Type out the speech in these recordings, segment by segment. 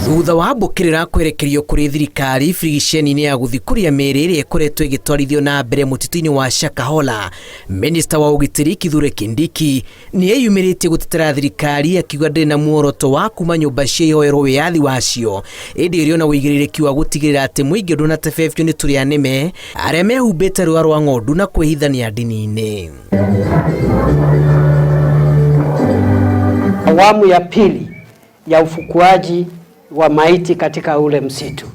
Thutha wa mbũkĩrĩra kwerekerio kũrĩ thirikari birigiceni-inĩ ya gũthikũria mĩĩrĩ ĩrĩa ĩkoretwo ĩgĩtwarithio na mbere mũtitũ-inĩ wa Shakahola, minista wa ũgitĩri Kithure Kindiki nĩ eyumĩrĩtie gũtetera thirikari akiuga ndĩrĩ na muoroto wa kuma nyũmba cia ihoero wĩyathi wacio, ĩndĩ ĩrĩ ona ũigĩrĩrĩki wa gũtigĩrĩra atĩ mũingĩ ndũnatebebio nĩ tũrĩa nĩme arĩa mehumbĩte rũa rwa ng'ondu na kwĩhithania ndini-inĩ. Awamu ya pili ya ufukuaji wa maiti katika ule msitu.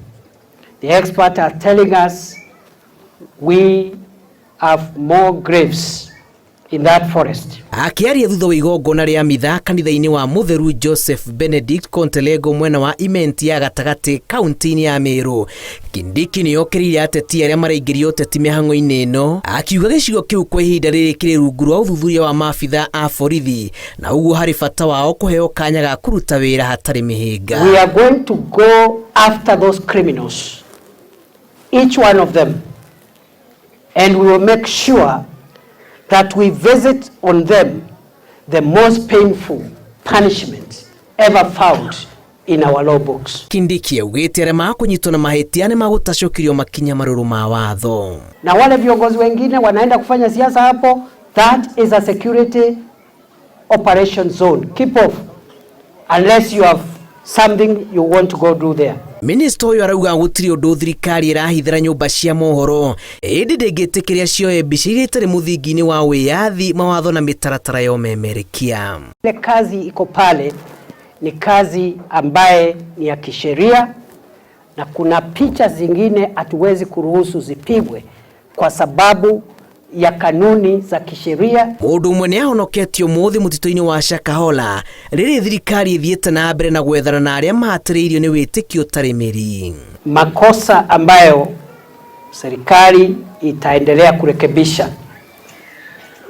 The experts are telling us we have more graves in that forest. Akĩaria thutha wa igongona rĩa mitha kanitha-inĩ wa Mũtheru Joseph Benedict Kontelego mwena wa Imenti ya gatagatĩ kaunti-inĩ ya Meru, Kindiki nĩ okĩrĩire ateti arĩa maraingĩria ũteti mĩhang'o-inĩ ĩno, akiuga gĩcigo kĩu kwa ihinda rĩrĩ kĩrĩ rungu rwa ũthuthuria wa maabitha a borithi na ũguo harĩ bata wao kũheo kanya ga kũruta wĩra hatarĩ mĩhĩnga. We are going to go after those criminals, each one of them, and we will make sure that we visit on them the most painful punishment ever found in our law books. Kindiki augĩte arĩa makũnyitwo na mahĩtia nĩ magũtacũkĩrio makinya marũrũ ma watho. Na wale viongozi wengine wanaenda kufanya siasa hapo, that is a security operation zone. Keep off unless you have something you want to go do there. Minista ũyũ arauga gũtirĩ ũndũ thirikari ĩrahithĩra nyũmba cia mohoro, ĩndĩ ndĩngĩtĩkĩria cioe mbica iria itarĩ mũthingi-inĩ wa wĩyathi, mawatho na mĩtaratara ya ũmemerekia. Ile kazi iko pale ni kazi ambaye ni ya kisheria, na kuna picha zingine hatuwezi kuruhusu zipigwe kwa sababu ya kanuni za kisheria. Mũndũ ũmwe nĩ ahonoketio ũmũthĩ mũtitũ-inĩ wa Shakahola rĩrĩ thirikari ĩthiĩte na mbere na gwethana na arĩa mahatĩrĩirio nĩ wĩtĩkio ũtarĩ mĩri. Makosa ambayo serikali itaendelea kurekebisha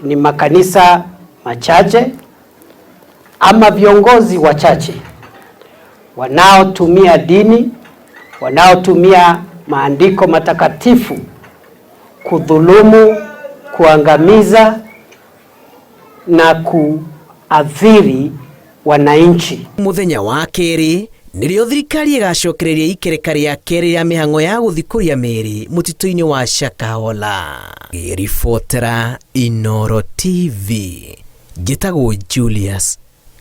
ni makanisa machache ama viongozi wachache wanaotumia dini, wanaotumia maandiko matakatifu kudhulumu, kuangamiza na kuathiri wananchi. Mũthenya wa kerĩ nĩrĩo thirikari ĩgacokereria ikereka rĩa kerĩ rĩa mĩhang'o ya gũthikũria mĩĩrĩ mũtitũ-inĩ wa Shakahola. Ngĩribotera Inooro TV, njĩtagwo Julius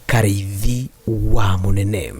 Karĩithi wa Mũnene.